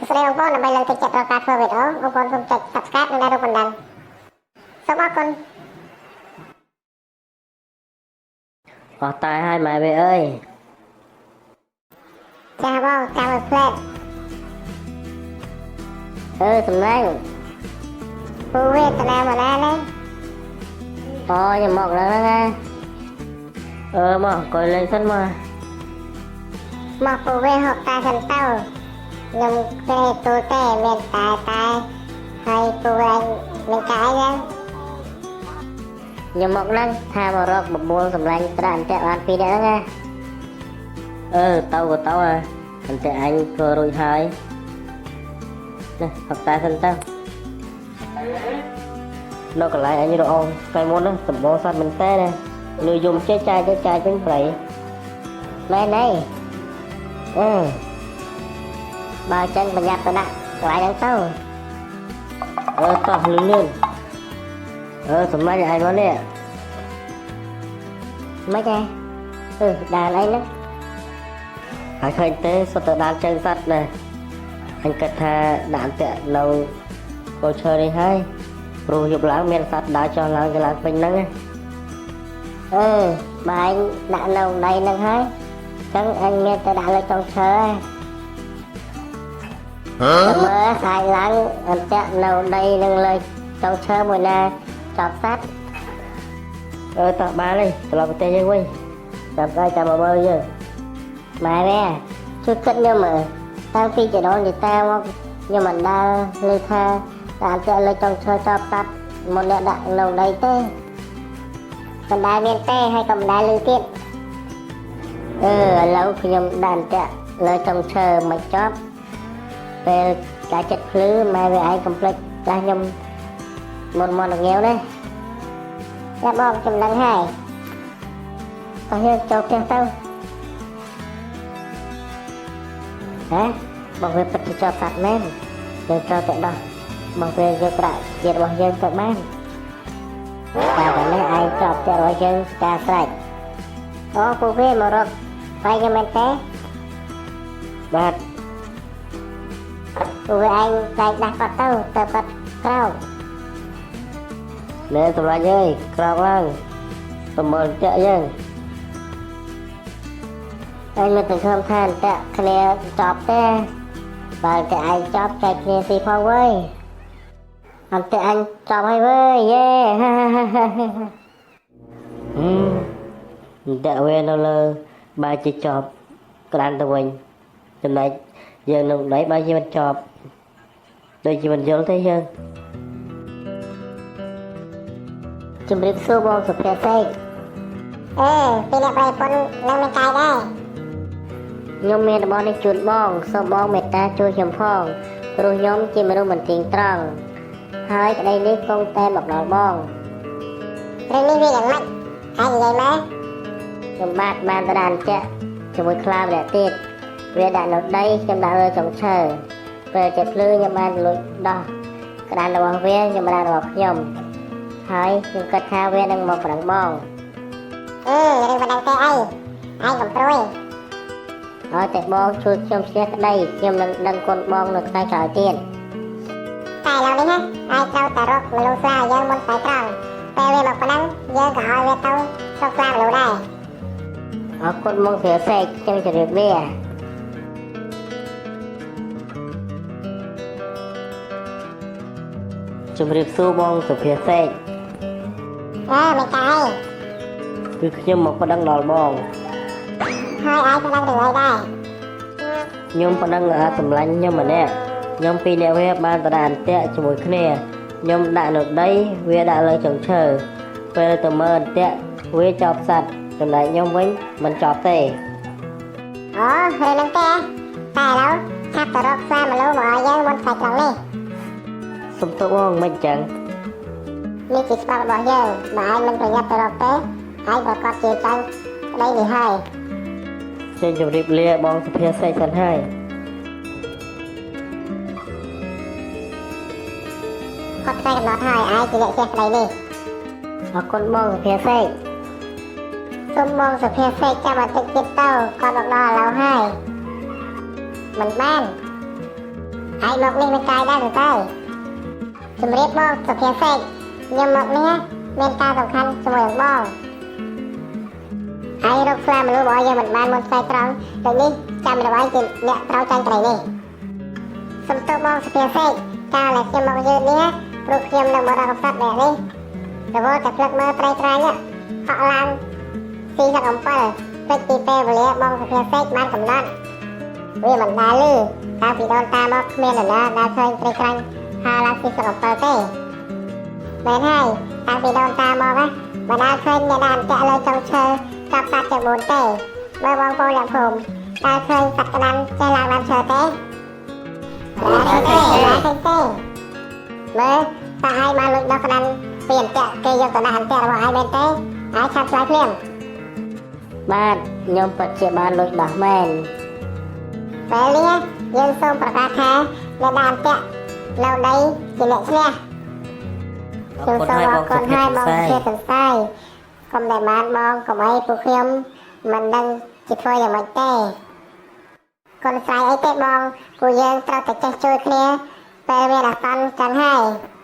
សួស្តីបងប្អូនដើម្បីលើកទឹកចិត្តដល់ការធ្វើវីដេអូបងប្អូនសូមចុច Subscribe និងរូបកណ្ដឹងសូមអរគុណ អស់តែហើយម៉ែវាអើយ ចាស់បងចាំមួយផ្លែត អឺសំណាង ពូវេទនាមកណានេះ អូខ្ញុំមកឡើងហ្នឹងណាអឺមកអង្គុយលេងសិនមក មកពូវេហូបតាសិនទៅខ្ញុំគេទូទេមានតែតែហើយពូវេមានកាយទេ ខ្ញុំមកហ្នឹងថាមករកបបួលសម្លាញ់ប្រាក់អន្ទាក់បានពីរនាក់ហ្នឹងណាអឺទៅក៏ទៅហ่ะអន្ទាក់អញធ្វើរួចហើយនេះហឹកតែសិនទៅនៅកន្លែងអញរកអូនថ្ងៃមុនហ្នឹងសម្បូរសត្វមែនតើណាលឺយំចេះចាយទៅចាយវិញប្រៃ មែនទេ អឺ បើចឹងប្រញាប់ទៅដាក់កន្លែងហ្នឹងទៅ អឺតោះលឿនលឿនអឺសម្លាញ់ឯងមកនេះ មិនទេអឺដានអីហ្នឹង ហើយឃើញទេសុទ្ធតែដានជើងសត្វណាអញគិតថាដាក់អន្ទាក់នៅកូនឈើនេះហើយព្រោះយប់ឡើងមានសត្វដើរចុះឡើងចុះឡើងពេញហ្នឹងណា អឺបើឯងដាក់នៅដីហ្នឹងហើយចឹងអញមានតែដាក់លើចុងឈើឯងតែមើលស្អែកឡើងអន្ទាក់នៅដីនឹងលើចុងឈើមួយណាចប់សត្វ អឺតោះបានហើយត្រឡប់ប្រទេសយើងវិញចាំស្អែកចាំមកមើលយើង ម៉ែវាជួយគិតខ្ញុំមើលតាំងពីចដូនជីតាមកខ្ញុំមិនដែលឮថាដាក់អន្ទាក់លើចុងឈើចប់សត្វមុនអ្នកដាក់នៅដីទេមិនដែលមានទេហើយក៏មិនដែលឮទៀត អឺឥឡូវខ្ញុំដាក់អន្ទាក់លើចុងឈើមិនចប់ពេលកាចិត្តភ្លឺម៉ែវាឯងកុំភ្លេចចាស់ខ្ញុំមុនមកងាវណា ចាបងចំណឹងហើយ តោះយើងចូលផ្ទះទៅហ៎បងវាពិតជាចប់សត្វមែនយើងត្រូវតែដោះបងវាយកប្រាក់ជាតិរបស់យើងទៅបានតែតែនេះឯងចប់ផ្ទះរបស់យើងការស្រេច អូពូវាមករកបាយខ្ញុំមែនទេ បាទ ពូវាឯងតែដាស់គាត់ទៅទៅគាត់ក្រោក ណែសម្លាញ់អើយក្រោកឡើងប្រមើលតាក់យើង ឯងមិនសង្ឃឹមថាអន្ទាក់គ្នាចប់ទេបើតែឯងចប់ចែកគ្នាស៊ីផងវើយអន្ទាក់អញចប់ហើយវើយយេហាហាហាហា ហឹមតាក់វានៅលើបើជាចប់ក្តានទៅវិញចំណែកយើងនៅដីបើជាមិនចប់ដូចជាមិនយល់ទេយើង ជំរាបសួរបងសុភាសេកអេពីអ្នកប្រៃពុននឹងមានកាយដែរ ខ្ញុំមានរបស់នេះជូនបងសូមបងមេត្តាជួយខ្ញុំផងព្រោះខ្ញុំជាមនុស្សមិនទៀងត្រង់ហើយក្តីនេះគង់តែមកដល់បង រឿងនេះវាយ៉ាងម៉េចហើយនិយាយមក ខ្ញុំបាទបានទៅដាក់អន្ទាក់ជាមួយខ្លាម្នាក់ទៀតវាដាក់នៅដីខ្ញុំដាក់លើចុងឈើពេលចិត្តភ្លឺខ្ញុំបានលួចដោះក្តានរបស់វាខ្ញុំដាក់របស់ខ្ញុំហើយខ្ញុំគិតថាវានឹងមកប្រឹងបង អឺរឿងមិនដឹងទេអីឯងកំព្រួយ ឲ្យតែបងជួយខ្ញុំឈ្នះក្តីខ្ញុំនឹងដឹងគុណបងនៅថ្ងៃក្រោយទៀត តែឥឡូវនេះណាឯងត្រូវតែរកមនុស្សស្លាយើងមុនថ្ងៃត្រង់ពេលវាមកប៉ុណ្ណឹងយើងក៏ឲ្យវាទៅស្រុកស្លាមនុស្សដែរ អរគុណបងស្រីសេកខ្ញុំជម្រាបលាជំរាបសួរបងសុភាសេក អើមិនកាយ គឺខ្ញុំមកប្តឹងដល់បង ហើយឯងក៏ដឹងរឿងអីដែរ ខ្ញុំប្តឹងអាសម្លាញ់ខ្ញុំម្នាក់ខ្ញុំពីរនាក់វាបានទៅដាក់អន្ទាក់ជាមួយគ្នាខ្ញុំដាក់នៅដីវាដាក់លើចុងឈើពេលទៅមើលអន្ទាក់វាចប់សត្វចំណែកខ្ញុំវិញមិនចប់ទេ អូរឿងហ្នឹងទេតែឥឡូវឆាប់ទៅរកស្លាមនុស្សមកឲ្យយើងមុនថ្ងៃត្រង់នេះ សុំទោសបងមិនអញ្ចឹង នេះជាច្បាប់របស់យើងបើឯងមិនប្រញាប់ទៅរកទេឯងប្រកាសជាចាញ់ក្តីនេះហើយ ខ្ញុំជម្រាបលាបងសុភាសេកសិនហើយ គាត់ថ្ងៃកំណត់ហើយឯងជាអ្នកចេះក្តីនេះ អរគុណបងសុភាសេក សូមបងសុភាសេកចាំបន្តិចទៀតទៅគាត់មកដល់ឥឡូវហើយមិនបាន ឯងមកនេះមិនកាយដែរទេជំរាបបងសុភាសេកខ្ញុំមកនេះមានការសំខាន់ជាមួយនឹងបងឯងរកស្លាមនុស្សរបស់យើងមិនបានមុនថ្ងៃត្រង់ដូចនេះចាំរបស់ឯងជាអ្នកត្រូវចាញ់ត្រីនេះសំទោសបងសុភាសេកការដែលខ្ញុំមកយឺតនេះព្រោះខ្ញុំនឹងមករកកំសត់អ្នកនេះរវល់តែផ្លឹកមើលត្រីត្រាញ់ហក់ឡើងស៊ីសឹកអំពិលពេចពីពេលវេលាបងសុភាសេកបានកំណត់វាមិនដែលលឺតាំងពីដូនតាមកគ្មាននរណាដែលឃើញត្រីក្រាញ់ហើរឡើងស៊ីសឹកអំពិលទេមែនហើយតាំងពីដូនតាមកណាមិនដែលឃើញអ្នកណាអន្ទាក់លើចុងឈើចាប់សត្វជាមុនទេមើលបងប្អូនអ្នកភូមិតើឃើញសត្វក្តាន់ចេះឡើងដើមឈើទេមិនឃើញទេមិនឃើញទេមើលតើឯងបានលួចដោះក្តាន់ពីអន្ទាក់គេយកទៅដាក់អន្ទាក់របស់ឯងមែនទេឯងឆាប់ឆ្លើយភ្លាម បាទខ្ញុំពិតជាបានលួចដោះមែន ពេលនេះយើងសូមប្រកាសថាអ្នកដាក់អន្ទាក់នៅដីជាអ្នកឈ្នះ អរ ខ្ញុំ គុណ សូមអរគុណ ហើយបង ហើយបង សុភា ជាសន្សាយកុំដែលបានបងកុំអីពួកខ្ញុំមិនដឹងជាធ្វើយ៉ាងម៉េចទេកូនស្រ័យអីទេបងពួកយើងត្រូវតែចេះជួយគ្នាពេលមានអាសន្នចឹងហើយ។